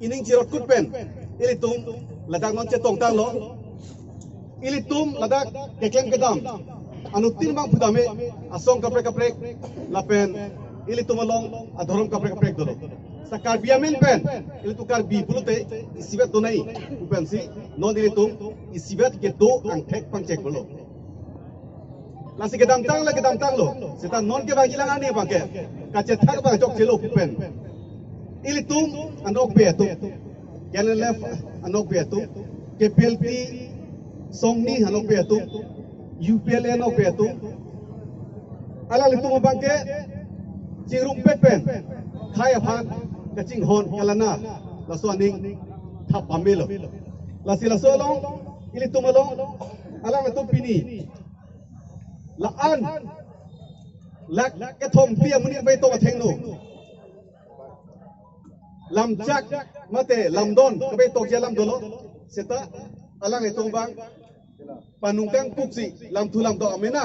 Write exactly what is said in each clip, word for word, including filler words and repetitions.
Ining chirotkut pen ilitum ladak non chetongtanglo. Ilitum ladak keklem kedam anuttin bang pudame asong kaprek kaprek lapen ilitum along adhorom kaprek kaprek dolo. Sa Karbi amen pen ilitum Karbi pulote isivet donai pu pensi non ilitum isivet kedo angthek pangchek pulo. Lasi kedamtang la kedamtanglo. Seta non ke bang ilang ani bang ke kachethak bang chokchelo pen ilitum anokbe atum, K N L F anokbe atum, K P L T songni anokbe atum, U P L A anokbe atum, alanglitum abang ke chingrumpet pen khei aphan kachinghon kalana laso aning thap pamelo. Lasi laso along ilitum along alanglitum pini la-an lakh kethom phli amonit bai to athengno lamchak mate lamdon kabe tokji alam dolo. Seta alanglitum bang panung kangpuksi lamthu lamdo amena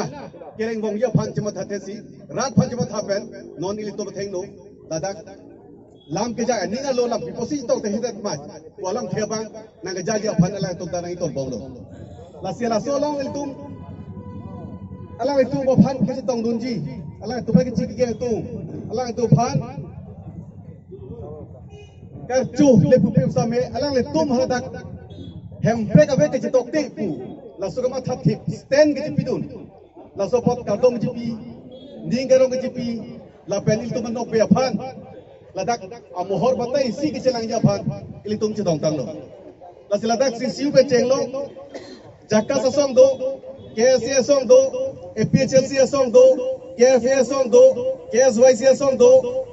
kereng bongji aphan chemathathe si, rat aphan chematha pen non ilitum athengno ladak lam keja aning alo lam piposi tokte hidat mai pu alamthe bang nangkejaji aphan alanglitum ta nangtonbomlo. Lasi laso along ilitum alanglitum aphan kachetongdunji, alanglitum aphan kachikikeng atum, alanglitum aphan karcho le pupi same alanglitum hadak hemprek ave kachetokte pu laso kamathathip stand kachepidun, laso apot kardom kachepi, ning karong kachepi, lapen ilitum anokbe aphan ladak amohor batai isi kachelangji aphan ilitum chetongtanglo. Lasi ladak C C U pen chenglo, JACAS asong do, K S A asong do, A P H L C asong do, K F A asong do, K S Y C asong do,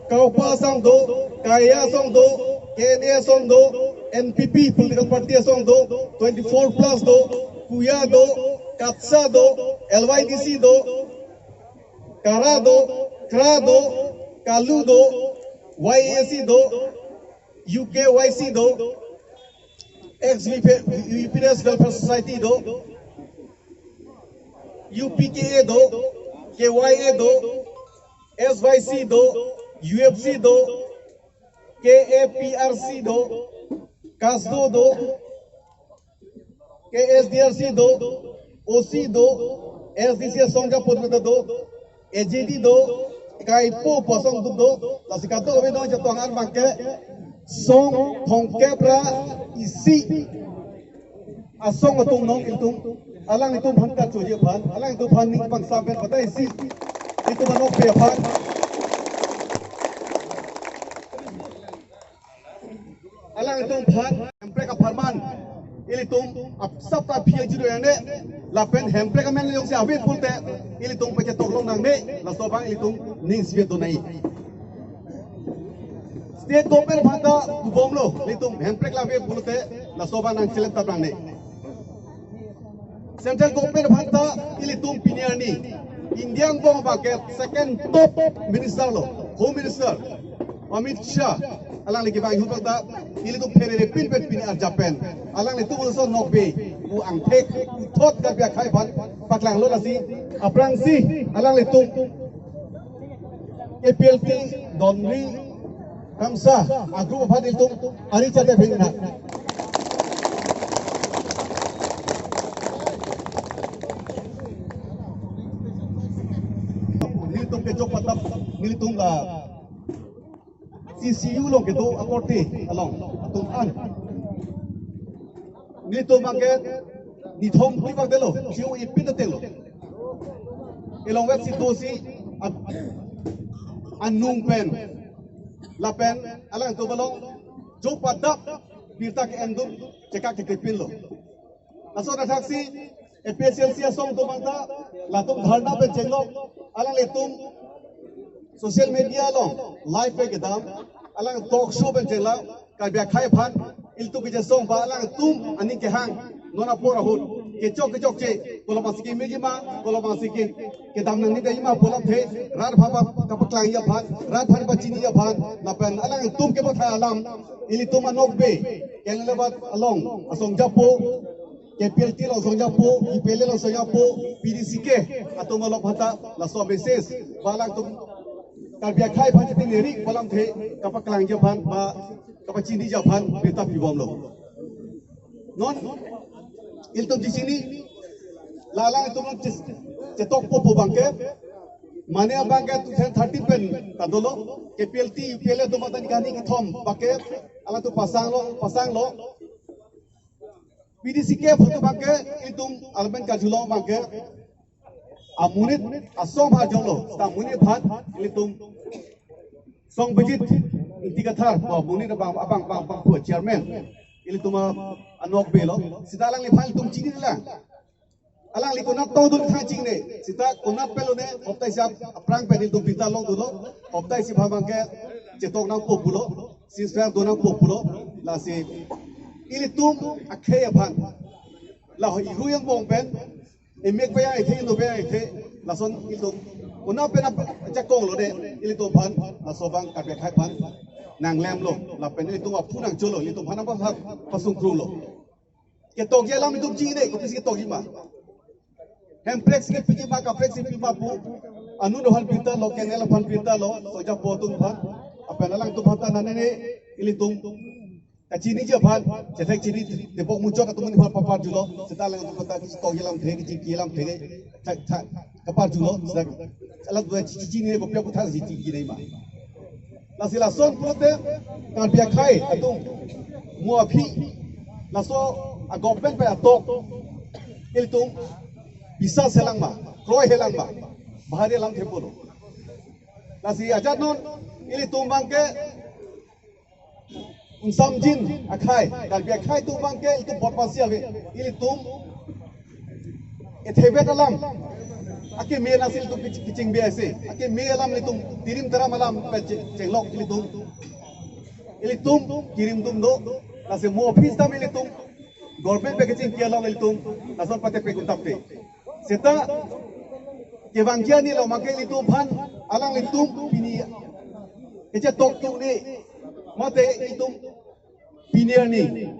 KAUPA asong do, KAYA asong do, K N A asong do, N P P political party asong do, twenty-four plus do, KUYA do, KATSA do, L Y D C do, KARA do, KRA do, KALU do, Y A C do, U K Y C do, ex U P S Welfare Society do, U P K A do, K Y A do, S Y C do, U F C do, K A P R C do, KASDO do, K S D R C do, O C do, S D C asong japo do, A G D do, kaipo pu asong atum do, lasi kadokave non chetong an bangke song thomkep ra isi asong atum non ilitum alanglitum aphan karchoji aphan, alanglitum aphan ning pangsam pen batai isi ilitum anokbe aphan. Alanglitum aphan hemprek apharman ilitum ap-, sap ta aphi ajiro yangne, lapen hemprek amen jongsi ave pulote ilitum pachetoklong nangne, laso abang ilitum ning isivet donai. State government aphan ta kubomlo, ilitum hemprek la ave pulote laso abang nangchelem tap nangne. Central government aphan ta ilitum pini arni India angbong abangke second top minister lo, Home Minister Amit Shah, alangli kevang ahut ta ilitum pherere pinpet pini arjap pen alanglitum uso nokbe pu angthek puthot Karbi akhei aphan paklanglo, lasi aphrangsi alanglitum A P L T Donri Kramsa a-group aphan ilitum ari chate phin na. Nelitum ke chok patap, nelitum la C C U along kedo akorte along atum an. Nelitum abangke nithom phli bak delo, C U ipin ateng lo. Elong wet si dosi a-, anung pen lapen alangtum along jo padap birta ke-endun chekak kekepin lo. Laso athaksi A P H L C asong atum abang ta latum dharna pen chenglok, alanglitum social media along live pen kedam, alang talk show pen chenglang, Karbi akhei aphan ilitum kejasong ba alangtum aning kehang non apor ahut kechok kechokche, kolom abangsi kemeji ma, kolom abangsi ke kedam nangne dei ma pu alamthe rat aphan kapaklangji aphan, rat aphan pachini aphan, lapen alangtum kepathai alam ilitum anokbe, K N L F along asong japo, K P L T along asong japo, U P L A along asong japo, P D C K atum along aphan ta laso message ba alangtum Karbi akhai aphan chepineri pu alamthe kapaklangji aphan ba kapachiniji aphan birta pibomlo. Non ilitum chechini la alanglitum che- chetokpo pu abangke, mane abangke two thousand thirteen pen ta dolo, K P L T, U P L A atum atan kani kethom abangke alangtum pasanglo, pasanglo. P D C K photo abangke ilitum almen karjulong abangke amonit asong aphan jonglo, seta amonit aphan ilitum Song Bijit Ingti Kathar, amonit abang abang abang abang pu chairman, ilitum a- anokbe lo, seta alangliphan ilitum chinilang. Alangli konat tongdun kachinine, seta konat pelone, hopta isi aphrang pen ilitum birta longdunlo, hopta isi aphan abangke chetok nangpo pulo, ceasefire do nangpo pulo, lasi ilitum akhei aphan, la ho iru angbong pen, emek pe ya ethe, ino pe ya ethe, lason ilitum konat pen ap- ajakong lode, ilitum aphan, laso abang Karbi akhai aphan nanglemlo, lapen ilitum aphu nangcholo, ilitum aphan nangpa- pasungkrunglo. Ketokji alam itum chinine, kopisi ketokji ma? Hemprek si kepiji ma, kaprek si piji ma pu, anun aphan birta lo, kenel aphan birta lo, soja po atum aphan, apen alangtum aphan ta nane ne ilitum kachiniji aphan, chethek chini tepok muchot atum aphan paparjulo, seta alangtum aphan ta ketokji alamthe, kechingki alamthe, thak thak kaparjulo, seta alam dua chi- chi- chinine kopi aphuthak si chingki nai ma? Lasi lason pulote Karbi akhai atum mo aphi, laso a government pen atok ilitum bisas helang ma, kroi helang ma, bahari alamthe pulo. Lasi ajat non ilitum abangke ingsamjin akhai, Karbi akhai atum abangke ilitum botpasi ave, ilitum ethevet alam, akeme nasi ilitum kech- kechingbe ase, akeme alam ilitum tirim taram alam pen che- chenglok ilitum, ilitum kirim atum do, lasi mo aphi seta ilitum government pen kechingki along ilitum lason pate pe kuntapte. Seta kevangji arni lo, make ilitum aphan alanglitum pini kechetok tu ni, mate ilitum pini arni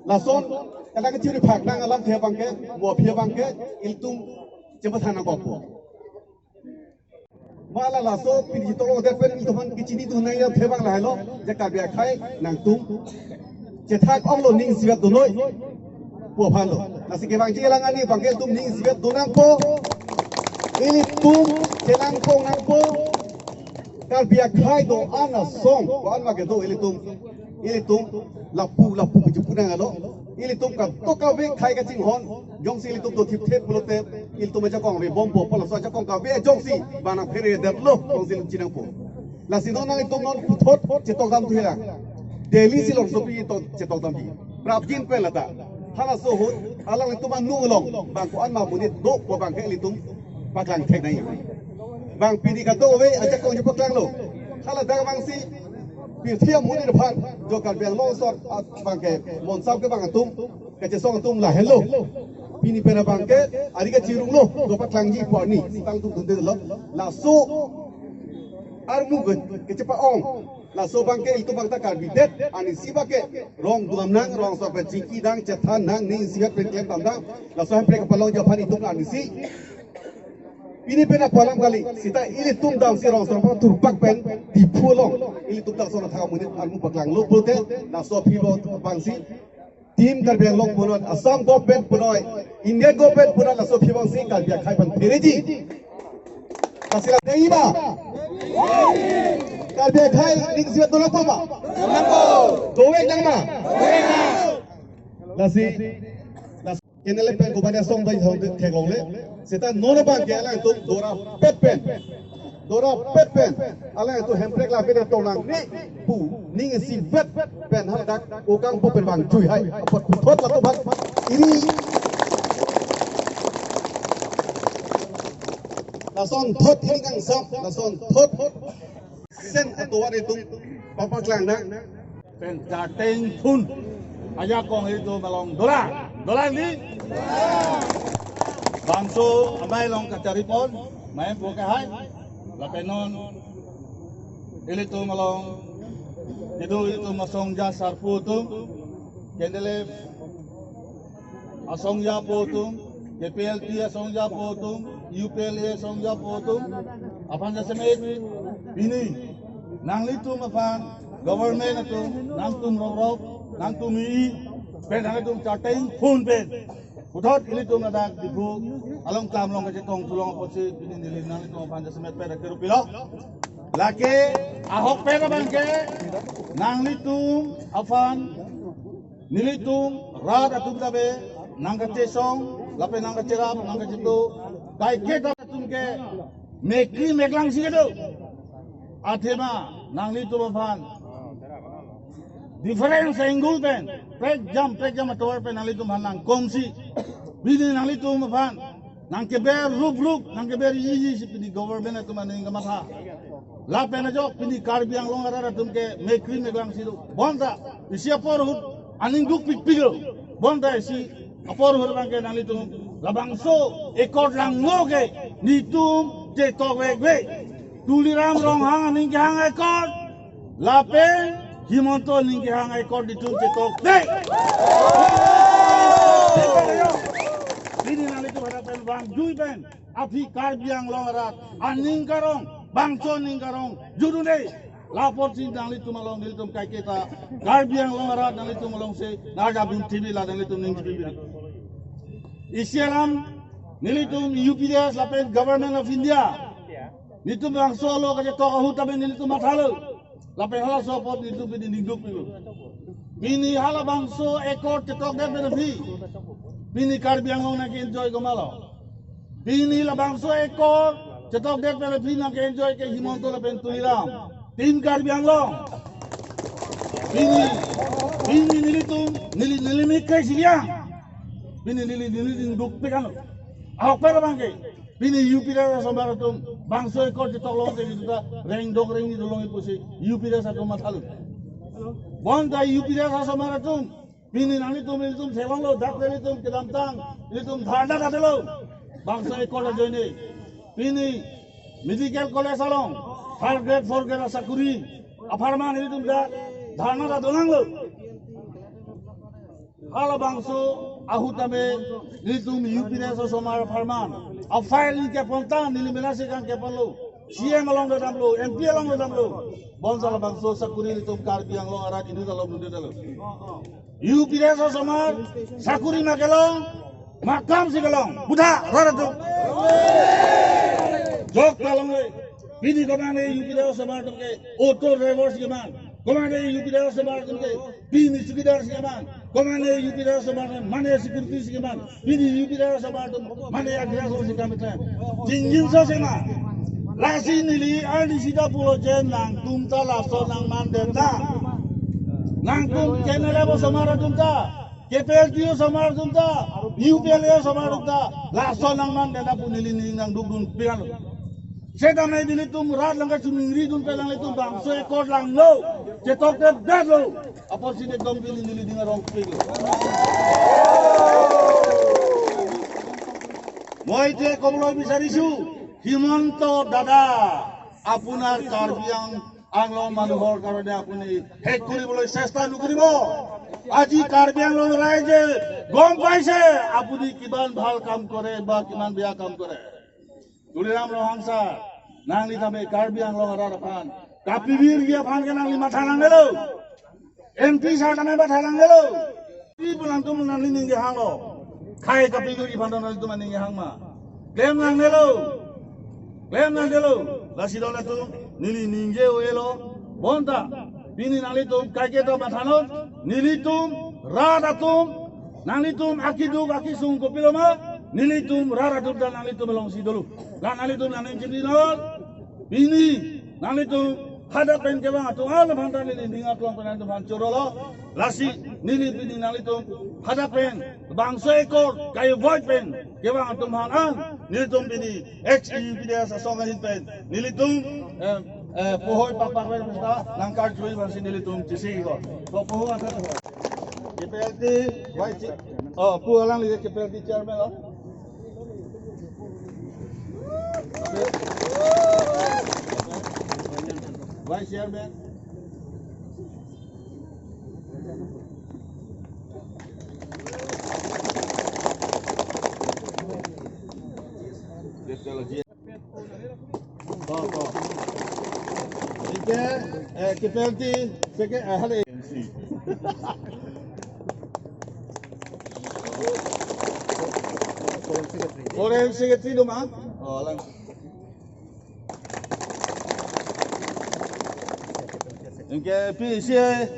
lason kadang kechiri phak nang alamthe abangke, mo aphi abangke ilitum chepathan nangkokpo. Ma la laso pini tolo det pen ilitum aphan kechini tu nang ya thebang lahelo, je Karbi akhai nangtum chethak onglo, ning isivet dunoi pu aphanlo. Lasi kevangji alang arni abangke ilitum ning isivet dun nangpo, ilitum chelang pong nangpo. Karbi akhai do-an asong, do-an ma kedo ilitum, ilitum lapu lapu kechepu nanglo, ilitum kadokave akhai kachinghon jongsi ilitum dothipthip pulote ilitum ajakong avebompo, pu laso ajakong kave jongsi bang nangphere detlo jongsi ilitum chinangpo. Lasi non nanglitum non puthot chetok dam thulang. Delhi si longsopi to chetok damji. Prapjin pen lata. Halaso ahut alanglitum anung along bang ko-an ma monit do pu abangke ilitum paklang thek nai. Bang pini kadokave ajakong chepaklanglo. Hala dak bangsi pirthe amonit aphan, jo Karbi Anglong asor abangke monsam kevang atum, kachesong atum lahenlo. Pini pen abangke ari kachirunglo, jo paklangji pu arni sitang atum dunde lo. Laso armu ke- kechepa-ong, laso abangke ilitum abang ta Karbi det, arnisi abangke rong dam nang, rong asor pen chingki nang, chethan nang, ning isivet pen klem dam nang. Laso Hemprek kapalongji aphan itum arnisi pini pen apo alam kali, seta ilitum damsi rong asor pen thurpak pen Diphu along ilitum ta lason athak amonit armu paklanglo pulote, laso aphi abangsi Team Karbi Anglong punoi, Assam government punoi, Indian government punoi, laso aphi abangsi Karbi akhai aphan phereji. Lasi la dei ba? Karbi akhai ning isivet dolo ba? Dovek nang ma? Lasi, lasi kenele pen kobani asong bai hong theklongle. Seta non abangke alangtum dorapet pen, dorapet pen alangtum Hemprek lapen atong nangne pu ning isivet pen hadak okang po pen vangjuihai apot puthot latum bak ini. Lason thot ini kangsam, lason thot sen atovar itum papaklang nang. Pen jarteng thun ajakong itum along dolang, dolang ni. Bangso amei along kacharipon, main po kahai. Lapen non ilitum along, itum itum asongja sarpo atum, kenele asongja po atum, K P L T asongja po atum, U P L A asongja po atum aphan jasemet Pini nanglitum aphan government atum, nangtum rok rok, nangtum i pen, nangtum charteng phone pen puthot ilitum ladak Diphu along tlam along kachetong thu along apotsi pini neli nanglitum aphan jasemet pen akeru pilo. Lake ahokpet abangke nanglitum aphan, nelitum rat atum tabe nangkachesong lapen nangkacherap nangkacheto, kaiketa atum ke mekri meklangsi kedo. Athema nanglitum aphan difference angle pen, prekjam prekjam atovar pen nanglitum aphan nangkomsi, pini nanglitum aphan nangkeber rup rup, nangkeber iji iji si pini government atum aning kamatha. Lapen ajok pini Karbi Anglong arat atum ke mekri meklangsi do. Bonta isi apor ahut aning dukpikpik lo. Bonta isi apor ahut abangke nanglitum labangso accord langno ke netum chetok vekve. Tuliram Ronghang aning kehang accord lapen Himanta aning kehang accord netum chetok de. Pini nanglitum hadak pen vangjui pen aphi Karbi Anglong arat aning karong, bangso aning karong judune. La apotsi nanglitum along nelitum kaiketa Karbi Anglong arat nanglitum alongsi nangkardun thimi la nanglitum ning thimi. Isi alam nelitum U P D S lapen Government of India, netum bangso alo kachetok ahut tabe nelitum mathalo. Lapen halaso apot netum pini ningduk pilo. Pini halabangso accord chetokdet pen aphi pini Karbi Anglong nangke-enjoy komatlo? Pini labangso accord chetokdet pen aphi nangke-enjoy ke Himanta lapen Tuliram, Team Karbi Anglong. Pini, pini nelitum, neli, neli mekri si liang. Pini neli, neli ningdukpik ano. Ahokpet abangke pini U P D S asomar atum bangso accord chetok long ke netum ta rengdok rengni dolongji pusi U P D S atum mathalo. Bonta U P D S asomar atum pini nanglitum ilitum theklonglo, dak ilitum kedamtang ilitum dharna dadelo bangso accord ajoine. Pini medical college along third grade, fourth grade asakuri apharman ilitum dak dharna dadolanglo. Halabangso ahut tabe nelitum U P D S asomar apharman a-file neli kepontang, neli mena si kangkeponlo, C M along dadamlo, M P along dadamlo. Bonta labangso sakuri nelitum Karbi Anglong arat inut along dundedetlo. U P D S asomar sakuri ma kelong, ma kam si kelong, butha rat atum. Jok ta longle. Pini komatne U P D S asomar atum ke auto driver si keman, komatne U P D S asomar atum ke pini chowkidar si keman, komatne U P D S asomar atum mane security si keman, pini U P D S asomar atum mane aggressor si kam keklem. Jingjinso si ma. Lasi neli arni sita pulo jen nangtum ta laso nangmandet ta. Nangtum K N R F asomar atum ta, K P L T asomar atum ta, U P L A asomar atum ta laso nangmandet ta pu neli ning nangdukdunpik ano. Setame nelitum rat along kachingri dun pen nanglitum bangso accord langno, chetokdetlo. Apotsi ekdom pini neli ning arongpiklo. মই এতিয়া ক'বলৈ বিচাৰিছো, হিমন্ত দাদা, আপোনাৰ কাৰ্বি আং-, আংলং মানুহৰ কাৰণে আপুনি শেষ কৰিবলৈ চেষ্টা নকৰিব। আজি কাৰ্বি আংলং ৰাইজে গম পাইছে আপুনি কিমান ভাল কাম কৰে বা কিমান বেয়া কাম কৰে। Tuliram Ronghang sir, nangli tame Karbi Anglong arat aphan kapibirji aphan ke nangli matha nangnelo. M P sir tame matha nangnelo. Pi pulang tum nangli ning kehanglo. Khei kapibirji aphan nangtum ning kehang ma? Klem nangnelo. Klem nangnelo. Lasi don atum neli ningje o-elo. Bonta pini nanglitum kaiketa mathanon, nelitum rat atum, nanglitum akeduk akesung kopilo ma, nelitum rat atum ta nanglitum alongsi dolo. La nanglitum nangning chininon, pini nanglitum hadak pen kevang atum an aphan ta neli ning aklong pen nanglitum aphan chorolo. Lasi neli pini nanglitum hadak pen bangso accord kaivoit pen kevang atum aphan an nelitum pini ex U P D S asong ahin pen nelitum, eh, eh, pohoi pakpak pen mesta nangkarjui bangsi nelitum chisi ko. To pohoi angkat ho. K P L T vice, oh, pu alangli K P L T chairman lo. Vice chairman. Ke, eh, ke penalty, seke, eh, hale. Foreign Secretary do ma? Oh, lang. Anke P C A.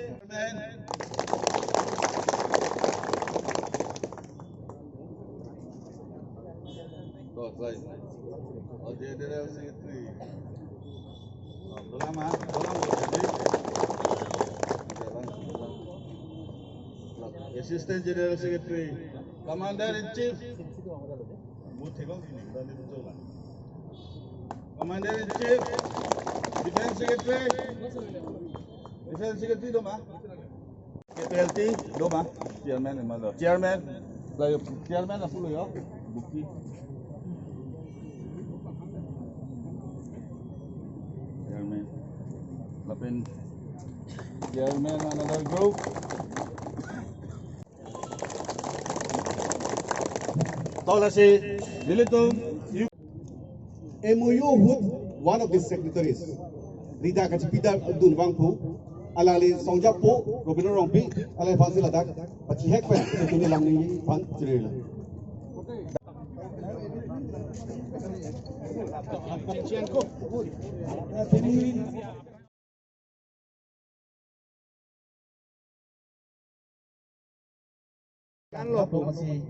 Oh, sorry. Oh, General Secretary. Oh, dolang, ah, dolang, dolang. Assistant General Secretary, Commander in Chief. Commander in Chief, Defense Secretary. Defense Secretary do ma? K P L T do ma? Chairman, eh, malo. Chairman, layo chairman apulo yo. Buki. Chairman. Lapen chairman another group. Tolasi, nelitum, you M O U ahut one of the signatories, Rida kachipida dun vangpo, alangli songjapo, Robinho Rongpi, alangli aphansi ladak pachihek pen, nelitum alam neli aphan chirilo. Kan lo po masi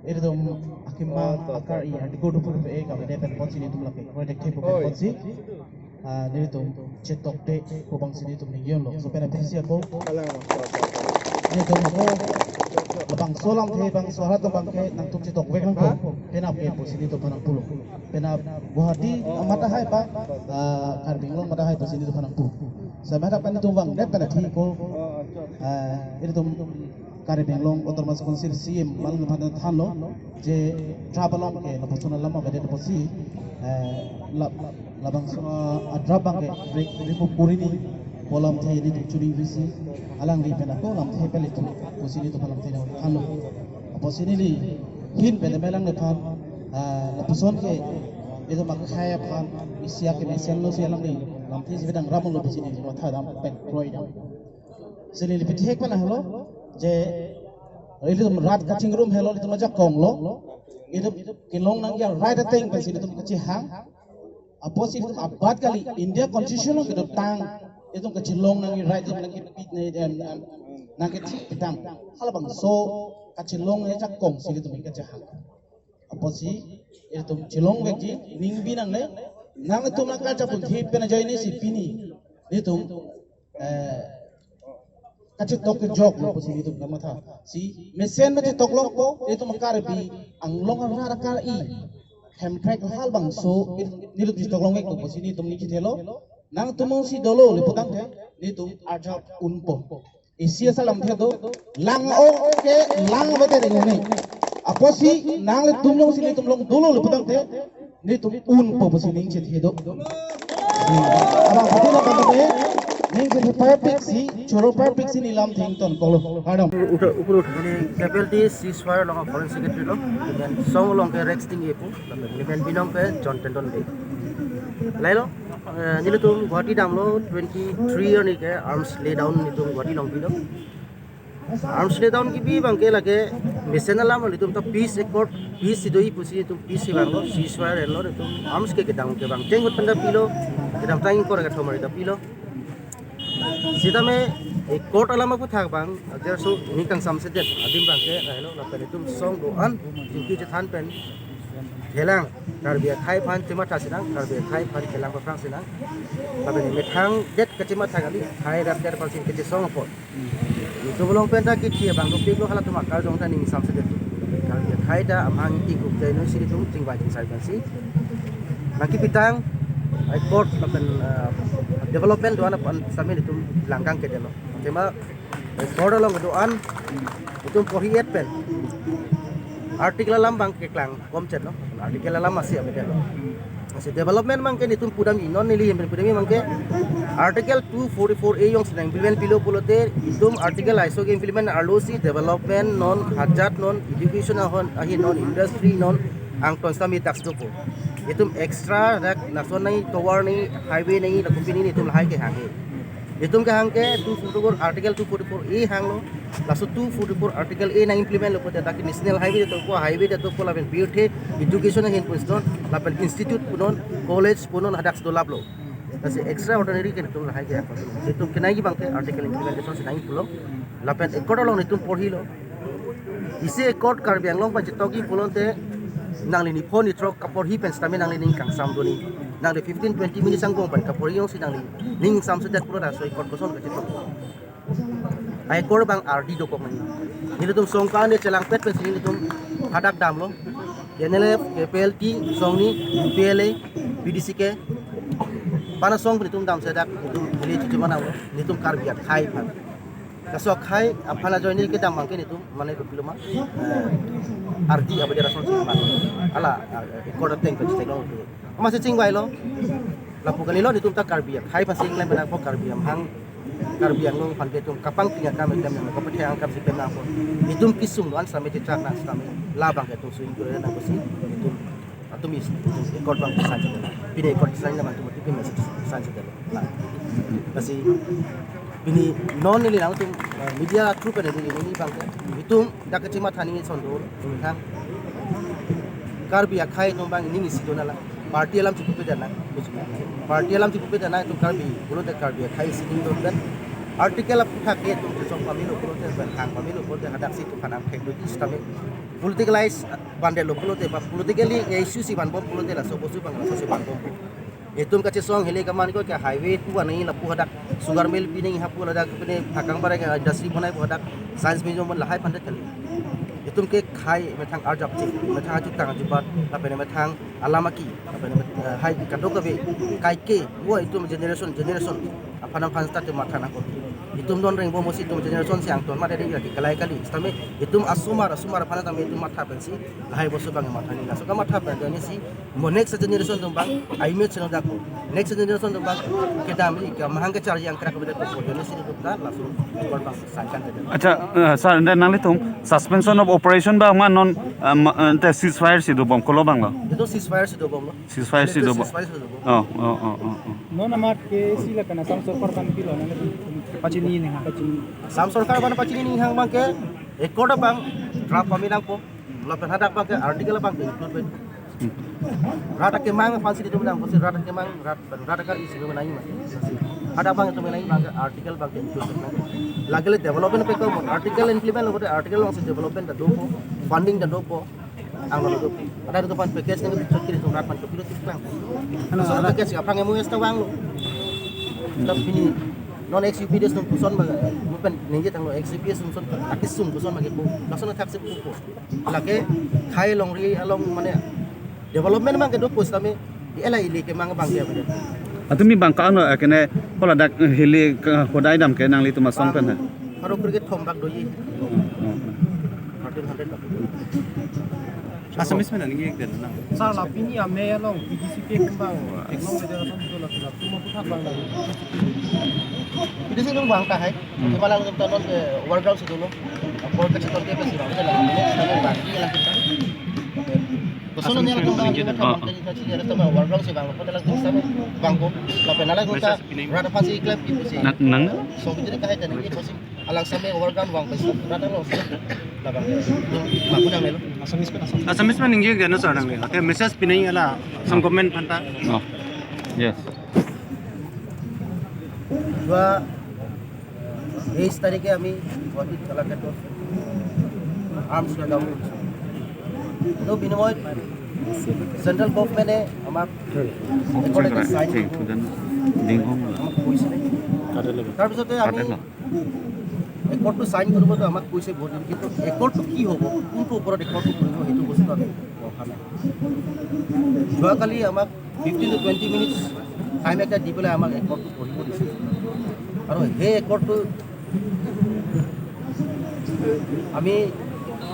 ilitum akemang akar-i article dophu pe-e kave det pen apotsi nelitum lake project ke pen apotsi, ah, nelitum chetokte pu abangsi nelitum ningje-unlo. So pen apotsi ako nelitum ako labangso alamthe bangso arat abangke nangtum chetok vek nangpo. Penap ke pusi nelitum aphan nangpulo. Penap Guwahati amat tahai pa, ah, Karbi Anglong amat tahai pusi nelitum aphan nangpu. Same hadak pen nelitum vangdet pen athi ko, ah, ilitum Karbi Anglong Autonomous Council C E M alangliphan thanlo je draft along ke lapuson alam avedet apotsi, eh, la, labangso, ah, draft abangke re, remove kori ni pu alamthe nelitum churi visi alangli pen ako alamthe pele thu pusi nelitum alamthe thanlo. Apotsi neli ahin pen me alangliphan, ah, lapuson ke itum akhei aphan isi akemesenlo si alangli alamthe si bidang ramlo pusi neli matha dam pek kroi dam. Si neli pithek pen ahelo je ilitum rat kachingrum helo, ilitum ajakong lo. Itum kelong nangji a-right ateng pensi itum kachehang. Apotsi itum abat kali, India Constitution along kedotang itum kachelong nangji right, itum nangkepi, em, em, nangkethik pitang. Halabangso kachelong ajakong si itum kachehang. Apotsi itum chelong vekji, ning bi nangne, nangtum nangkachapun thip pen ajoine si pini itum, eh, kachetok kejoklo pusi nelitum kamatha. Si mesen ma chetok longpo, itum Karbi Anglong arat akar-i hemprek halabangso nelitum chetok long vekpo pusi nelitum ning chethelo. Nangtum jongsi dolo le putangte nelitum arjap unpo. Isi asalam the do, lang o ke lang bete ring ne. Apotsi nanglitum jongsi nelitum along dolo le putangte nelitum unpo pusi ning chethe do. Abang pati na kami ning chethe parpik si, choro parpik si neli lamthe ingtonkoklo. Kardom. Uta upur uta. Ini K P L T ceasefire along foreign secretary lo. Kemudian song along ke Rex Ting Epu. Kemudian Binong ke John Tendon Bey. Lailo, eh, nelitum Guwahati damlo twenty-three arni ke arms lay down nelitum Guwahati along pilo. Arms lay down kebi abangke lake mesen alam lo, itum ta peace accord, peace si do-i pusi itum peace si vanglo, ceasefire lo, itum arms ke kedam ke bang cheng hut penda pilo, kedamtang ingkoi ra kethom arni ta pilo. Sitame accord alam aphuthak abang, ajar so ini kangsamsedet adim abangke, lailo lapen itum song do-an, tingki chethan pen kelang, Karbi akhei aphan chematha sinang, Karbi akhei aphan kelang paphrang sinang, lapen methang det kachematha kali, akhei rapdet aphan si kachesong apot. Itum along pen ta kithi abang dopiklo, halatum akarjong ta ning samsedet. Karbi akhei ta amahang ingkup jai noi si itum chingvai chingsai pensi nangkepitang, accord lapen, eh, development do-an aphan sitame itum langkang kedetlo. Tema accord along do-an itum porhi-et pen article alam abang keklang komchetlo, article alam asi abang kedetlo. Asi development abangke nelitum pudamji, non neli hem pudamji abangke Article two forty-four A jongsi nang-implement pilo pulote, itum article aiso ke-implement arlo si development non, hajat non, education ahon ahi non, industry non, angton sitame tax dopo. Itum extra dak lason nangji, tovar nangji, highway nangji, lakum pini itum lahai kehang he. Itum kehang ke two forty-four, Article two forty-four A hanglo. Laso two forty-four Article A nang implement lo pulote dak national highway detpo, highway detpo lapen birthe education ahin puston, lapen institute punon, college punon, hadak dolaplo. Lasi extraordinary ke itum lahai kehang. Itum kenangji abang ke article implementation si nangji pulo. Lapen accord along itum porhilo. Isi accord Karbi Anglong pen chetokji pulote nangli niphon nithrok kaporhi pen sitame nangli ning kangsam doni. Nangli fifteen twenty minutes angbong pen kaporhi jongsi nangli ning samsedet pulote laso accord koson kachetok. Accord abang ardi dokok nangji. Nelitum song kande chelangpet pensi nelitum hadak damlo. K N L F, K P L T, song ni, U P L A, P D C K. Pana song pen itum damsi hadak itum village itum mananglo. Nelitum Karbi akhei aphan. Laso akhei aphan ajoine kedam abang ke nelitum mane kopilo ma, eh, ardi abadi rason si ma. Hala, eh, accord ateng pen si theklong. Amatsi chingvailo. Lapu kalilo, nelitum ta Karbi akhei aphan si inglem nangpo, Karbi amahang, Karbi Anglong aphan ke itum kapangping akam eklem nangpo, kapethang akam si klem nangpo. Itum kesung do-an sitame, chechak nang sitame, labang ke itum sui kure nangpo si itum, atum is, itum accord abang sign si dam. Pini accord sign dam, atum atum message sign si dam. Nah, lasi pini non neli nangtum, eh, media through pen neli neli abang ke itum dak kachematha nangji ason do, itum thang Karbi akhei atum abang ning isi do nanglang. Party alam chepupe dana. Party alam chepupe dana itum Karbi pulote Karbi akhei isi ning do dan. Article aphuthak ke itum chesong pamelo pulote, pen hang pamelo pulote, hadak si itum aphan angthek do sitame. Politicalize bandetlo pulote, ba politically issue si vanbom pulote, laso bostu abang laso si vanbom. Itum kachesong hile kaman ko ke highway pu anai lapu hadak sugar mill pi nangji hapu, ladak pine Phakangbarai ke industry bonaipo, hadak science museum lahai aphan det kali. Itum ke khei methang arjap ching, methang ajutang ajubat, lapen methang alam aki, lapen, eh, hai kadokave kaike, wo itum generation, generation aphan aphan start matha nangkok. Itum non rengbom pusi itum generation si angton mate dei lagi kalai kali. Sitame itum asomar, asomar aphan tame itum matha pensi lahai bostu abang matha nangji. Laso kamatha pen ajoine si mo next generation atum abang aimage si nangdakpo. Next generation atum abang kedam li kamahang kecharji angkrak kebedet po. Ajoine si itum ta laso accord abang sangkan kedo. Accha, eh, sir, dan nanglitum suspension of operation abang ma non, eh, ma, eh, te ceasefire si dobom kolo abang lo? Itum ceasefire si dobomlo. Ceasefire si dobom. Ceasefire si dobom. Oh, oh, oh, oh, oh. Non amat ke isi lapen Assam sorkar aphan pilo, nang pachini ning hang. Pachini. Assam sorkar aphan pachini ning hang abang ke accord abang draft pame nangpo. Lapen hadak abang ke article abang ke include pen. Hmm. Rat akemang aphan si itum nangpo si rat akemang, rat, rat akar isi itum nangji ma. Hadak abang itum nangji abang ke article abang ke include pen. Lake le development pen ko article implement lo, article along si development ta dopo, funding ta dopo. Angno lo dopo. Ada itu aphan package nang chokri itum rat aphan chokri itum lang. Ano, so, ada package aphrang M O S ta vanglo. Tapi pini non ex U P D S nung puson ba, mo pen ningje tanglo ex U P D S nung son akisung puson ba ke po. Lason athak si po. Lake khei longri along mane development abang ke dopo sitame, di ela ili kemang abang ke abang. Atumi abang ka ano, eh, kene hala dak, eh, hili ke hodai dam ke nanglitum asong pen ha? Haro kri kethom bak doji. Hmm, hmm, hmm. Thirteen hundred bak. Assamese pen nangji ik den nang. Sir, la pini ame along P D C K kembang. Along media along itu lah, lah, cuma putar bang lagi. P D C K kembang ta hai. Hmm. Kepala along kita non ke workout situ lo. Workout situ dia pasti bang, kita lah, kita lah, kita lah. Koson ni alam tong bang, kita bang, kita sini ada tambah workout si bang, kita lah, kita bang ko. Lapen alam kita, rata pasi klep itu si. Nang, nang? So, kita kahai dan ini pasti. Alang same overground vang pasi rata lo. Labang. Maku nang melo. Assamese pen nangji ik den sir nangli. Okay, message pinai alang asong government aphan ta. Oh. Yes. Dua, তেইশ তারিখে আমি গুৱাহাটীত কালাক্ষেত্ৰত আৰ্মছ শ্বেকডাউন কৰিছোঁ। তো বিনিময়ত চেণ্ট্ৰেল গভৰ্ণমেণ্টে আমাক একো এটা চাইন আমাক কৈছিলে। তাৰপিছতে আমি একৰ্ডটো চাইন কৰিবতো আমাক কৈছে বহুত দিন, কিন্তু একৰ্ডটো কি হ'ব, কোনটো ওপৰত একৰ্ডটো কৰিব, সেইটো বস্তু আমি অহা নাই। যোৱাকালি আমাক fifteen to twenty minutes time এটা দি পেলাই আমাক একৰ্ডটো পঢ়িব দিছে। আৰু সেই একৰ্ডটো আমি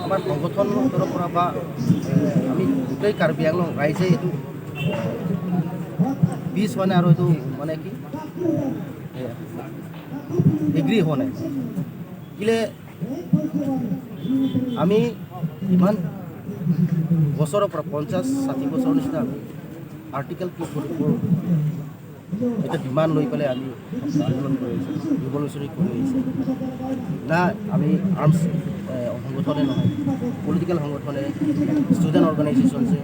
আমাৰ সংগঠনৰ তৰফৰ পৰা বা, এ, আমি গোটেই কাৰ্বি আংলং ৰাইজে এইটো পিচ হোৱা নাই আৰু এইটো মানে কি, এ, এগ্ৰী হোৱা নাই। কিলে আমি ইমান বছৰৰ পৰা, পঞ্চাছ ষাঠি বছৰৰ নিচিনা আমি আৰ্টিকল টু ফৰ্টি ফ'ৰ এটা ডিমাণ্ড লৈ পেলাই আমি আন্দোলন কৰি আছোঁ, ৰিভলিউচনাৰী কৰি আহিছে। না আমি আৰ্মছ সংগঠনে নহয়, পলিটিকেল সংগঠনে, ষ্টুডেণ্ট অৰ্গেনাইজেশ্যনছে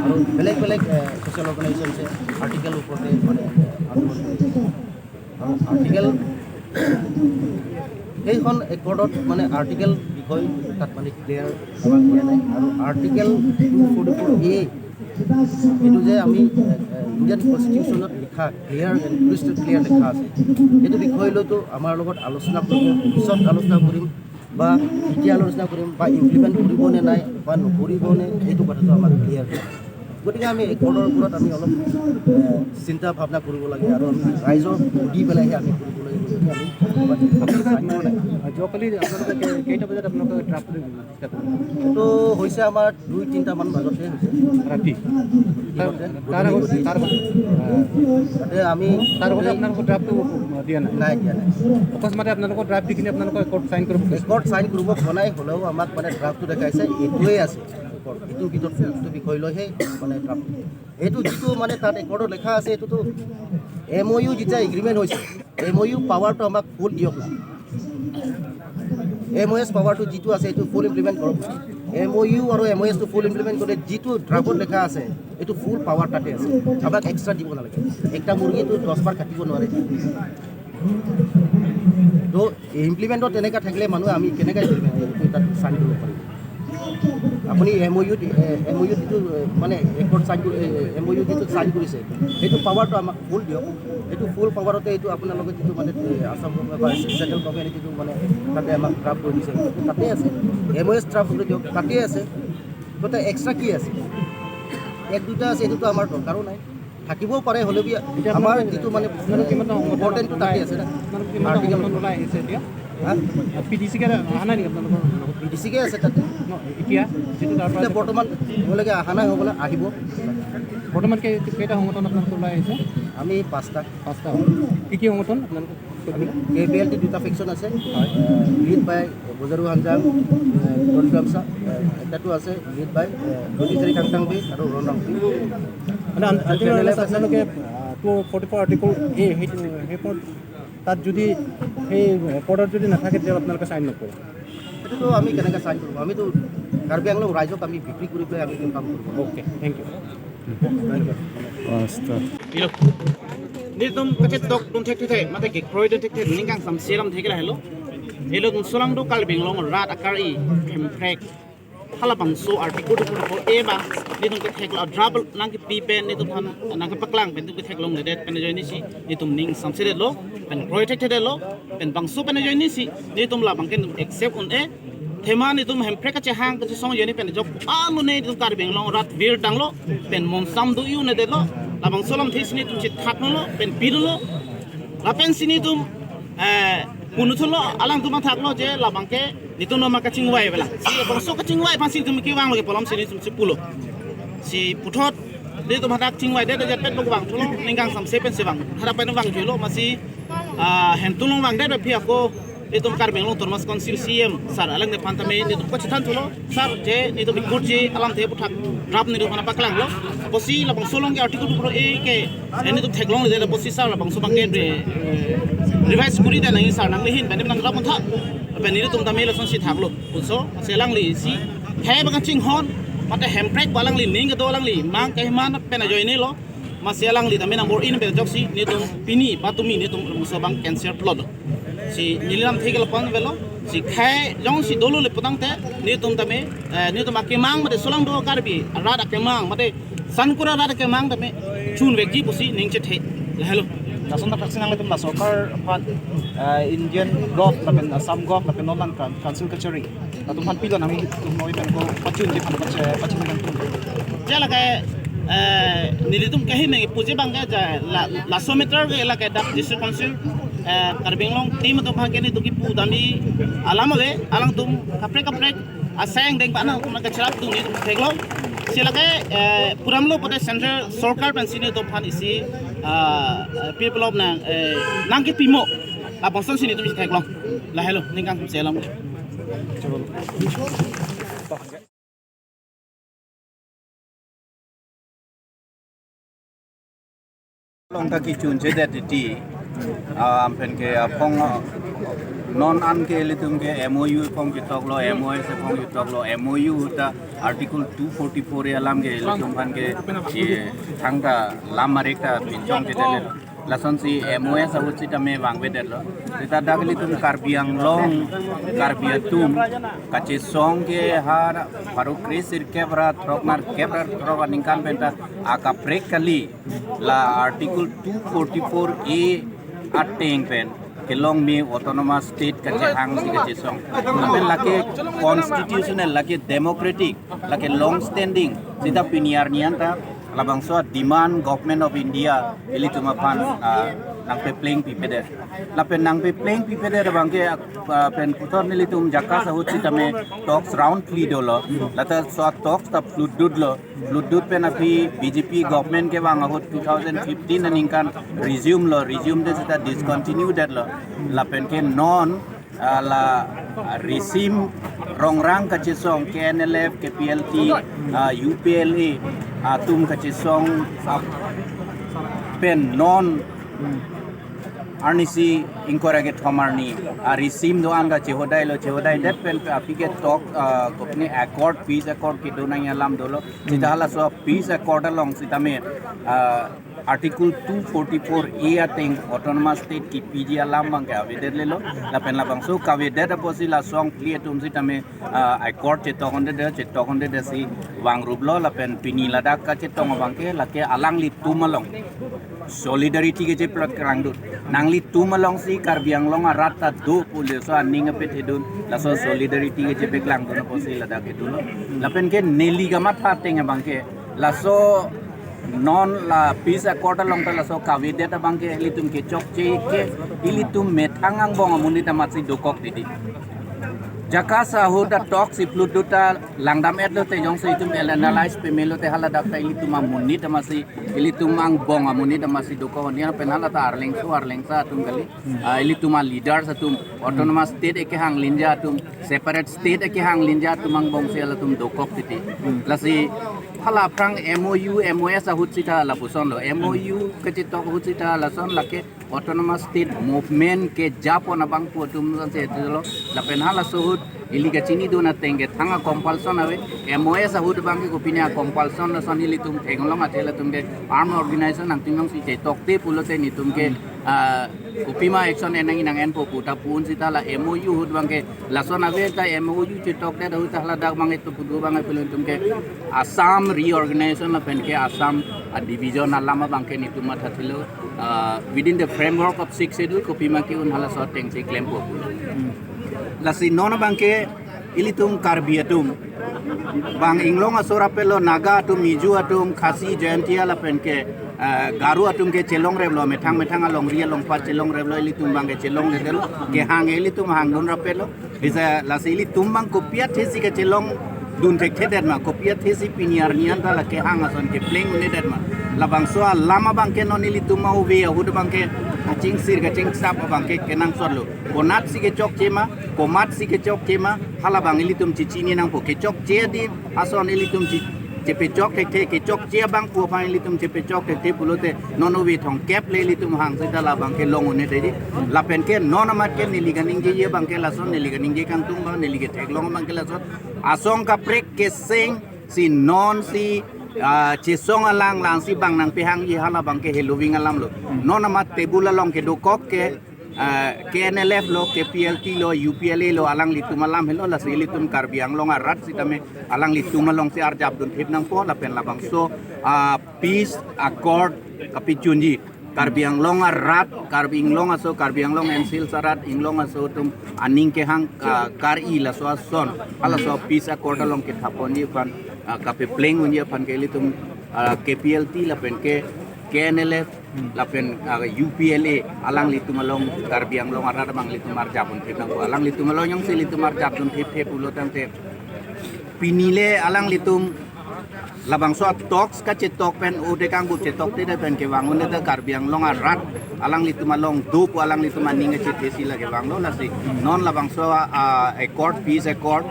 আৰু বেলেগ বেলেগ ছ'চিয়েল অৰ্গেনাইজেশ্যনছে আৰ্টিকল ওপৰতে মানে আন্দোলন কৰি আছে। আৰু আৰ্টিকল সেইখন একৰ্ডত মানে আৰ্টিকল বিষয় তাত মানে ক্লিয়াৰ আমাক দিয়া নাই। আৰু আৰ্টিকল টু ফৰ্টি ফ'ৰ এ এইটো যে আমি ইণ্ডিয়ান কনষ্টিটিউশ্যনত লিখা ক্লিয়াৰ এণ্ড ক্ৰিষ্টেল ক্লিয়াৰ লিখা আছে, এইটো বিষয় লৈতো আমাৰ লগত আলোচনা কৰিব, পিছত আলোচনা কৰিম বা এতিয়া আলোচনা কৰিম বা ইমপ্লিমেণ্ট কৰিব নে নাই বা নকৰিব নে, এইটো কথাটো আমাক ক্লিয়াৰ দিয়া। গতিকে আমি একৰ্ডৰ ওপৰত আমি অলপ এ, চিন্তা ভাৱনা কৰিব লাগে আৰু আমি ৰাইজক সুধি পেলাইহে আমি কৰিব লাগিব। গতিকে আমি যোৱাকালি আপোনালোকে কেই- কেইটা বজাত আপোনালোকে ড্ৰাফ্ট দিছে? এইটো হৈছে আমাৰ দুই তিনিটামান বজাতে হৈছে। ৰাতি? দিনতে, তাৰ আগত, গধূলি। তাৰ আগত, আহ, তাতে আমি তাৰ আগতে আপোনালোকৰ ড্ৰাফ্টটো দিয়া নাই? নাই, দিয়া নাই। অকস্মাতে আপোনালোকৰ ড্ৰাফ্ট দি কিনে আপোনালোকৰ একৰ্ড চাইন কৰিব কৈছে? একৰ্ড চাইন কৰিব কোৱা নাই, হ'লেও আমাক মানে ড্ৰাফ্টটো দেখাইছে, এইটোৱে আছে। এইটোৰ ভিতৰত এইটো বিষয় লৈহে মানে ড্ৰাফ্ট। এইটো যিটো মানে তাত একৰ্ডত লিখা আছে, এইটোতো এম অ' ইউ যেতিয়া এগ্ৰিমেণ্ট হৈছে, এম অ' ইউ পাৱাৰটো আমাক ফুল দিয়ক না। এম অ' এছ পাৱাৰটো যিটো আছে, এইটো ফুল ইমপ্লিমেণ্ট কৰক। এম অ' ইউ আৰু এম অ' এছটো ফুল ইমপ্লিমেণ্ট কৰিলে যিটো ড্ৰাফ্টত লিখা আছে, এইটো ফুল পাৱাৰ তাতে আছে। আমাক এক্সট্ৰা দিব নালাগে। একটা মুৰ্গীটো দহ বাৰ কাটিব নোৱাৰে। তো ইমপ্লিমেণ্টত তেনেকা থাকিলে মানুহে আমি কেনেকে এইটো তাত চাইন কৰিব পাৰিম? আপুনি এম অ' ইউ, এম অ' ইউ যিটো এ, মানে একৰ্ড চাইন কৰি, এম অ' ইউ যিটো চাইন কৰিছে, সেইটো পাৱাৰটো আমাক ফুল দিয়ক। সেইটো ফুল পাৱাৰতে এইটো আপোনালোকে যিটো মানে এ, আছাম গভৰ্ণমেণ্ট বা চেণ্ট্ৰেল গভৰ্ণমেণ্টে যিটো মানে তাতে আমাক ড্ৰাফ্ট কৰি দিছে, তাতে আছে। এম অ' এছ ড্ৰাফ্ট কৰি দিয়ক, তাতে আছে। তাতে এক্সট্ৰা কি আছে? এক দুটা আছে, এইটোতো আমাৰ দৰকাৰো নাই। থাকিবও পাৰে, হ'লেও কি এতিয়া আমাৰ আপোনালোকে যিটো মানে আপোনালোকে কিমান ডাঙৰ সংগঠন ইম্পৰ্টেণ্টটো তাতে আছে না। আপোনালোকে কিমান ডাঙৰ আৰ্টিকল সংগঠন ওলাই আহিছে এতিয়া? হা? পি ডি চি কে অহা নাই নেকি আপোনালোকৰ লগত? পি ডি চি কে আছে তাতে। ন, এতিয়া যিটো তাৰ পৰা এতিয়া আছে, বৰ্তমান এতিয়ালৈকে অহা নাই, হ'বলৈ আহিব। বৰ্তমান কেই- কেইটা সংগঠন আপোনালোকৰ ওলাই আহিছে? আমি পাঁচটা। পাঁচটা। কি কি সংগঠন আপোনালোকৰ? আমি কে পি এল টি দুটা ফেকশ্যন আছে। হয়। লিড বাই বজাৰু হানজাং, এ, টনি গামছা, এ, এটাতো আছে লিড বাই, এ, দলিচেৰি কাংটাংবি আৰু ৰণাংবি। মানে আন- আনটো আপোনালোকে, আপোনালোকে টু ফৰ্টি ফ'ৰ আৰ্টিকল এ, সেইটো, সেই পদ, তাত যদি সেই পদত যদি নাথাকে, তেতিয়া আপোনালোকে চাইন নকৰে? সেইটোতো আমি কেনেকে চাইন কৰিম? আমিতো কাৰ্বি আংলং ৰাইজক আমি বিক্ৰী কৰি পেলাই আমি কাম কৰিম। Okay, thank you. Hello. Nelitum kachetokdun thekthe, mate kekroidun thekthe, ning kangsam selam thekla helo. Helo, nelitum solangdo Karbi Anglong arat akari Hemprek halabangso article two forty-four A abang nelitum ketheklo, draft nangkepi pen nelitum aphan nangkepaklang pen nelitum kethek longledet pen ajoinesi nelitum ning samsedetlo, pen kroi thekthedetlo, pen bangso pen ajoinesi nelitum labangke accept un-e. Thema nelitum Hemprek kachehang kachesong ajoine pen ajok alo nelitum Karbi Anglong arat virdanglo, pen monsam do-i un-edetlo, labangso alamthe si nelitum chethaklo, pen pidunlo. Lapensi nelitum, eh, punuthulo, alangtum athaklo je labangke nelitum noma kachingvai avelang. Si bangso kachingvai aphansi nelitum kevanglo ke pu alamsi nelitum si pulo. Si puthot nelitum hadak chingvaidet ajetpet bok vangthulo, ning kangsam se pensi vang. Hadak pen vangthulo, masi, ah, hemtun along vangdet aphi ako nelitum Karbi Anglong Autonomous Council C E M sir alangliphan tame nelitum kachethan thulo, sir, je nelitum ikurji alamthe aputhak draft nelitum aphan paklanglo. Apotsi labangso along ke article two forty-four A ke, eh, nelitum theklongledet, apotsi sir labangso abangke re-, eh, revise kuri det nangji sir, nanglihin pen nang draft montha. Pen nelitum tame lasonsi thaklo. Puso, si alanglisi khei abang kachinghon, mate Hemprek ba alangli ning kedo, alangli mang keheman pen ajoinelo. Masi alangli tame nang bor-i pen ajoksi nelitum pini ba tumi nelitum labangso abang cancel plot. Si neli alamthe ke lapu-an avelo, si khei jongsi dolo le putangte nelitum tame, eh, nelitum akemang mate solangdo Karbi arat akemang mate sankura arat akemang tame chunvekji pusi ning chethe. Lahelo. Lason ta thaksin nanglitum la sorkar aphan, eh, Indian Gov lapen Assam Gov lapen non lang kan council kachari, latum aphan pilo, nanglitum noi pen ko pachunji aphan pache-, pachunji aphan. Je lake, eh, nelitum kahin nangpuji abangke ja la, laso matter ke lake dak District Council, eh, Karbi Anglong team atum aphan ke nelitum kipu damji alam ave, alangtum kaprek kaprek aseng deng pa nangtum nangkacherapdun nelitum theklong. Si lake, eh, pudamlo pote central sorkar pensi nelitum aphan isi, ah, eh, people of nang, eh, nangkepimo. Lapuson si nelitum theklong. Lahelo, ning kangsam selam. Kaki chun chedet titi. Ah, ampen ke apong, ah, non an ke ilitum ke M O U apong ketok lo, M O S apong ketok lo, M O U ta Article two forty-four A alam ke ilitum aphan ke, eh, thangta lam marek ta pinchong chedet lo. Lasonsi M O S ahut sitame vangvedet lo. Sita dak ilitum Karbi Anglong, Karbi atum kachesong ke ha pharo kre sirkep ra throk nerkep ra throk aningkan pen ta akaprek kali, la Article two forty-four A ateng pen kelong me autonomous state kachehangsi kachesong. Lapen lake constitutional, lake democratic, lake long standing sita pini arni an ta labangso demand Government of India ilitum aphan, ah, nangpepleng pipedet. Lapen nangpepleng pipedet abang ke, ah, pen puthot nelitum JACAS ahut sitame talks round phli dolo. Lata so talks ta phlutdut lo. Phlutdut pen aphi B J P government kevang ahut two thousand fifteen aningkan resume lo, resume det sita discontinue det lo. Lapen ke non, ah, la, ah, risim rongrang kachesong K N L F, K P L T, ah, U P L A atum kachesong, ah, pen non arnisi ingkoi ra kethom arni, ah, risim do-an ta chehodai lo, chehodai det pen aphi ke talk, ah, kopine accord, peace accord kedo nangji alam dolo. Sita halaso peace accord along sitame, ah, Article two forty-four A ateng autonomous state kipiji alam abang ke avedet lelo. Lapen labangso kavedet apotsi laso angphli atum sitame, ah, accord chetok onde de, chetok onde de si vangrup lo. Lapen pini ladak kachetong abang ke lake alanglitum along solidarity kecheplot kerangdut. Nanglitum alongsi Karbi Anglong arat ta do pu laso aning apethedun, laso solidarity kechepeklangdun apotsi ladak kedo lo. Lapen ke neli kamatha ateng abang ke laso non la peace accord along ta laso kavedet abang ke ilitum kechokche ke ilitum methang angbong amonit amatsi dokok titi. JACAS ahut ta talks si phlutdut ta langdam-et lote jongsi itum el analyze peme lote haladak ta ilitum amonit amatsi, ilitum angbong amonit amatsi dokok, onian pen hala ta arlengso arlengsa atum kali. Ah, ilitum aleaders atum autonomous state ekehang linja atum, separate state ekehang linja atum angbongsi halatum dokok titi. Lasi hala aphrang M O U, M O S ahut sita lapuson lo. M O U kachetok ahut sita lason lake autonomous state movement kejapon abangphu atum lasonsi lo. Lapen halaso ahut ili kachinidun ateng ke thang a-compulsion ave. M O S ahut abang ke kopine a-compulsion lason ilitum theklong athe latum ke armed organization nangtum jongsi chetokte pulote netum ke, ah, kopima action en nangji nang-enpo pu ta pu-un sita la M O U ahut abang ke lason ave ta M O U chetokdet ahut ta haladak abang ke to pudu abang ke pulo netum ke Assam reorganization lapen ke Assam, ah, division alam abang ke netum mathathelo, ah, within the framework of Sixth Schedule kopima ke-un halaso atengsi klempo. Lasi non abang ke ilitum Karbi atum, bang Inglong aso rapetlo, Naga atum, Mizo atum, Khasi, Jaintia lapen ke, ah, Garo atum ke chelongreplo, methang methang alongri alongpat chelongreplo, ilitum abang ke chelongledetlo, kehang ilitum hangdun rapetlo. Bisa lasi ilitum abang kopi athesi kechelongdun thekthedet ma, kopi athesi pini arni an ta la kehang ason kepleng un'edet ma. Labangso alam abang ke non ilitum ma ove ahut abang ke kachingsir kachingsap abang ke kenangsotlo. Konatsi kechokche ma, komatsi kechokche ma, hala abang ilitum chechini nangpo. Kechokche di ason ilitum che, chepechok thekthe, kechokche abangphu aphan ilitum chepechok thekthe pulote non ove thomkep le ilitum hang sita la abang ke long un'edet di. Lapen ke non amat ke neli kaningjeji abang ke lason, neli kaningje kangtung abang, neli ketheklong abang ke lason. Asong kaprek kesengsi nonsi, ah, chesong alang langsi bang nangpehangji hala abang ke heloving alam lo. Non amat table along kedokok ke, ah, K N L F lo, K P L T lo, U P L A lo, alanglitum alam helo, lasi ilitum Karbi Anglong arat sitame alanglitum alongsi arjapdun thip nangpo lapen labangso, ah, peace accord kapachunji. Karbi Anglong arat, Karbi Inglong aso, Karbi Anglong N C Hills arat, Inglong aso atum aning kehang, ah, kar-i laso ason, halaso peace accord along kethaponji aphan, ah, kapepleng unji aphan ke ilitum, ah, K P L T lapen ke K N L F lapen, ah, U P L A alanglitum along Karbi Anglong arat abang ilitum arjapdun thip nangpo. Alanglitum along jongsi ilitum arjapdun thipthe pulo tangte pini le alanglitum labangso talks kachetok pen ode kangbup chetoktedet pen kevang un'edet Karbi Anglong arat alanglitum along do pu alanglitum aning kachethesi la kevanglo, lasi non labangso, ah, accord, peace accord,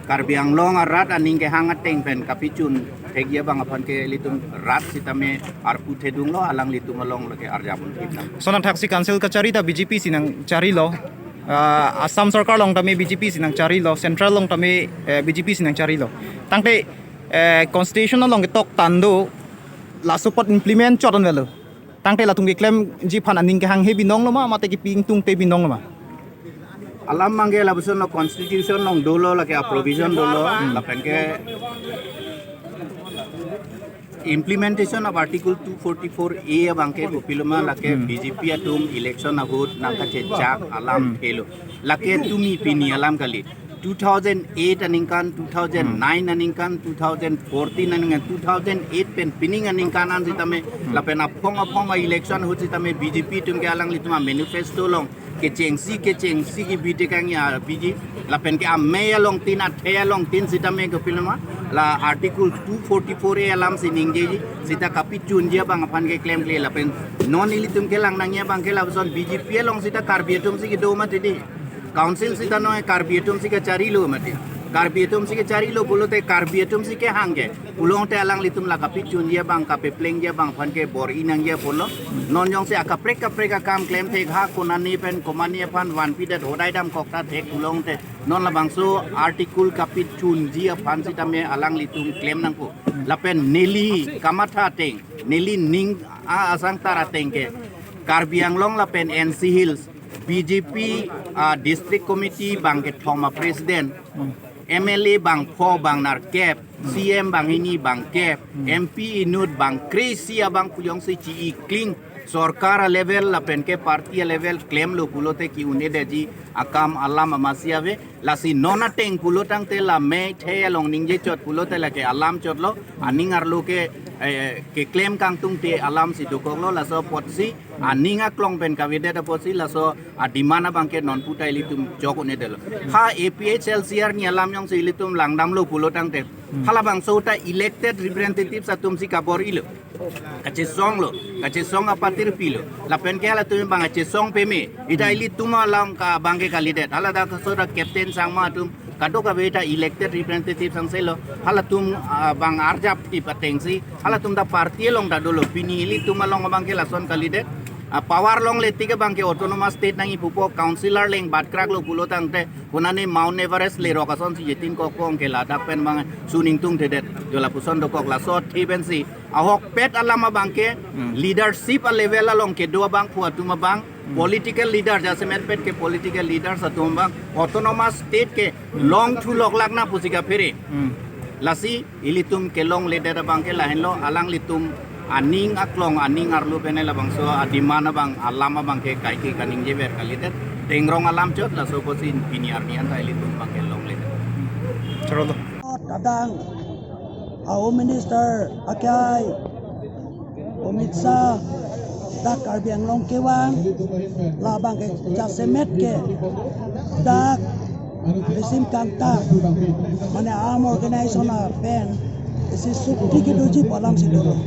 Karbi Anglong arat aning kehang ateng pen kapachun Thekji abang aphan ke ilitum rat sitame arpu thedung lo, alanglitum along lake arjapon thip nang. Sonam thaksi council kachari ta B J P si nangcharilo. Ah, Assam sorkar along tame B J P si nangcharilo, central along tame, eh, B J P si nangcharilo. Tangte, eh, constitution along ketok tando, laso apot implement chot-on velo. Tangte latum keklemji aphan aning kehanghe binong lo ma, mate kepi ingtungte binong lo ma? Alam abang ke lapuson lo, constitution along dolo, lake a provision dolo, lapen ke implementation of Article two forty-four A abang ke kopilo ma, lake Hmm. B J P atum election ahut nangkachechak alam Hmm. thelo. Lake tumi pini alam kali. Two thousand eight aningkan, two thousand nine aningkan, two thousand fourteen aningkan, two thousand eight pen pining aningkan an sitame, lapen aphong aphong a election ahut sitame B J P atum ke alanglitum a manifesto along kechengsi kechengsi kebi tekangji, ah, biji, lapen ke amei alongtin, athei alongtin sitame kopilo ma, la Article two forty-four A alam si ningjeji, sita kapachunji abang aphan keklemkle, lapen non ilitum kelang nangji abang ke lapuson B J P along sita Karbi atum si kedo mati di. Council sita noi Karbi atum si kacharilo mati. Karbi atum si kacharilo pulote Karbi atum si kehang ke. Pulote alanglitum la kapachunji abang, kapeplengji abang aphan ke bor-i nangji apotlo. Non jongsi akaprek kaprek akam klemthek ha konane pen komatne aphan vanpidet hodai damkok ta thek pulote. Non labangso article kapachunji aphan sitame alanglitum klem nangpo. Lapen neli kamatha ateng, neli ning a asang tar ateng ke Karbi Anglong lapen N C Hills B J P, ah, District Committee bang kethom a President, M L A bang pho bang nerkep, C M bang hini bang kep, M P inut bang kre-isi abang pu jongsi chi-i kling, sorkar a level lapen ke party a level klemlo pulote ke-un-edetji akam alam amatsi ave. Lasi non ateng pulo tangte la mei thei along ningje chot pulote lake alam chotlo, aning arlo ke, eh, keklem kangtungte alam si dokoklo, laso apotsi aning aklong pen kavedet apotsi laso a demand abang ke non puta ilitum chok un-edetlo. Ha A P H L C arni alam jongsi ilitum langdamlo pulo tangte, halabangso ta elected representatives atum si kabor-ilo, kachesonglo, kachesong apatir pilo, lapen ke halatum bang kachesong peme, ita ilitum alam ke abang ke kalidet, haladak so ta Captain Sangma atum kadokave ta elected representatives angselo, halatum, ah, bang arjap thip atengsi, halatum ta party along ta dolo, pini ilitum along abang ke lason kalidet, ah, power longle tik abang ke autonomous state nangji pupo, councillor leng batkraklo pulo tangte, konane Mount Everest lerok asonsi jetin kokong ke ladak pen bang suningtungthedet, jo lapuson dokok laso athe pensi, ahokpet alam abang ke, Hmm. leadership a level along kedo abang phu atum abang, political leader, jasemetpet ke political leaders atum abang, autonomous state ke longthu loklak nangpo pusi kaphere. Hmm. Lasi ilitum kelongledet abang ke lahenlo, alanglitum aning aklong aning arlo pen labangso a demand abang alam abang ke kaike kaningjever kalidet. Tengrong alam chot, laso apotsi pini arni anta ilitum abang kelongledet. Chorolo. Kadang a Home Minister akai Amit Shah dak Karbi Anglong kevang, labang ke jasemet ke dak resim kangta, mane arm organization apen isi sukti kedoji pu alam si dolo.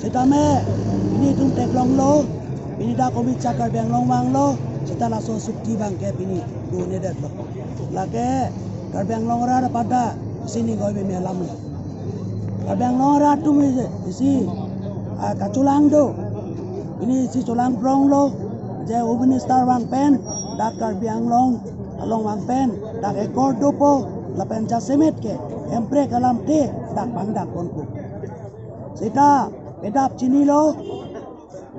Sitame pini itum theklonglo, pini dak Amit Shah Karbi Anglong vanglo, sita laso sukti abang ke pini do-un-edetlo. Lake Karbi Anglong arat apada isi ning oi meme alamlo. Karbi Anglong arat atum isi, isi, ah, kachelang do. Pini isi chelang pronglo, je Home Minister vang pen dak Karbi Anglong along vang pen dak accord dopo, lapen jasemet ke hemprek alamthe dak pangdak ponpo. Sita kedap chinilo,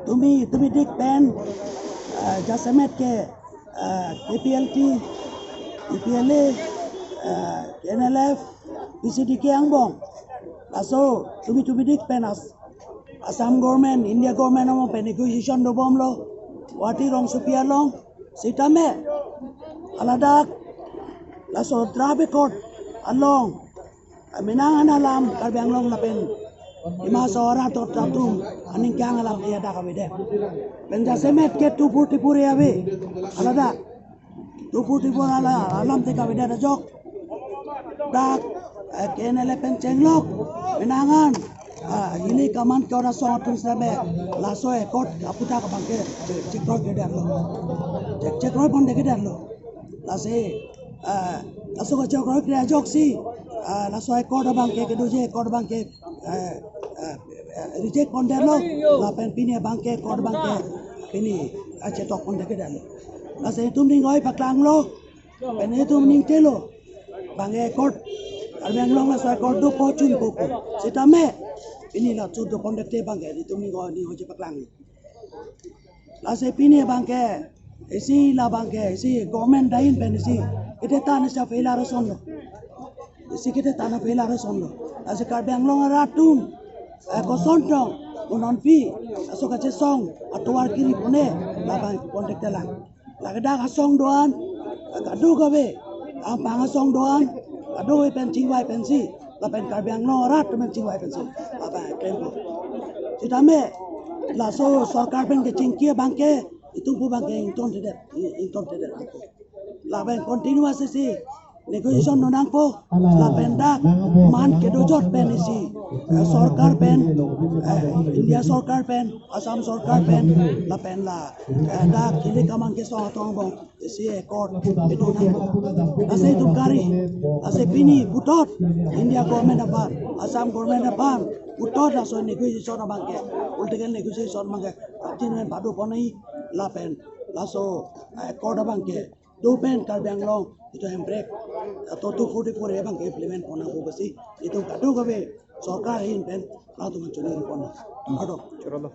tumi, tumidik pen, ah, jasemet ke, ah, K P L T, U P L A, ah, K N L F, P C D K angbong, laso tumi tumidik pen as-, Assam government, India government angbong pen negotiation dobomlo Guwahati rongsopi along. Sitame haladak laso draft accord along, ah, menang an alam Karbi Anglong lapen Dima Hasao arat atum aning kehang alam ke hadak avedet. Pen jasemet ke tupur tipur ave. Haladak tupur tipur ala alamthe kavedet ajok dak, eh, K N L F pen chenglok menang an, ah, ili kaman ke ora song atum sitame laso accord aputhak abang ke che-, chekroi kedetlo. Che-, chekroi ponde kedetlo. Lasi, eh, laso kachekroi kre ajoksi Ah, laso accord abangke, kedoji accord abangke, eh, eh, eh, reject pondetlo, lapen pini abangke accord abangke pini, ah, chetok pondet kedetlo. Lasi itum ning oi paklanglo, pen itum ning telo, abangke accord, Karbi Anglong laso accord dopo chunpo pu. Sitame pini la chu do pondet te abangke itum ning oi, ning oi chepaklanglo. Lasi pini abangke, isi la abangke, isi government ahin pen isi, kete tan isi failure asonlo. Isi kete tan failure asonlo. Lasi Karbi Anglong arat atum, eh, koson tong, unonpi, aso kachesong, atovar kiri pone, labang pondet telang. Lake dak asong do-an, kadokave, ampang asong do-an, kadokave pen chingvai pensi, lapen Karbi Anglong arat pen chingvai pensi, lapen klempo. Sitame, laso sorkar pen kechingki abangke, itum pu abangke ingtonthedet, ingtonthedet. Lapen continuous isi, negotiation do nangpo, lapen dak man kedojot pen isi, eh, sorkar pen, eh, India sorkar pen, Assam sorkar pen, lapen la, eh, dak kili kamang kesong atum angbong isi accord kedo nangpo. Lasi itum kari, lasi pini puthot India government aphan, Assam government aphan, puthot laso negotiation abangke, political negotiation abangke, atin men pado ponai, lapen laso, eh, accord abangke do pen Karbi Anglong itum hemprek, eh, to two forty-four A abangke implement pon nangpo pusi itum kadokave sorkar ahin pen latum choningri pon. Kardom. Chorolo.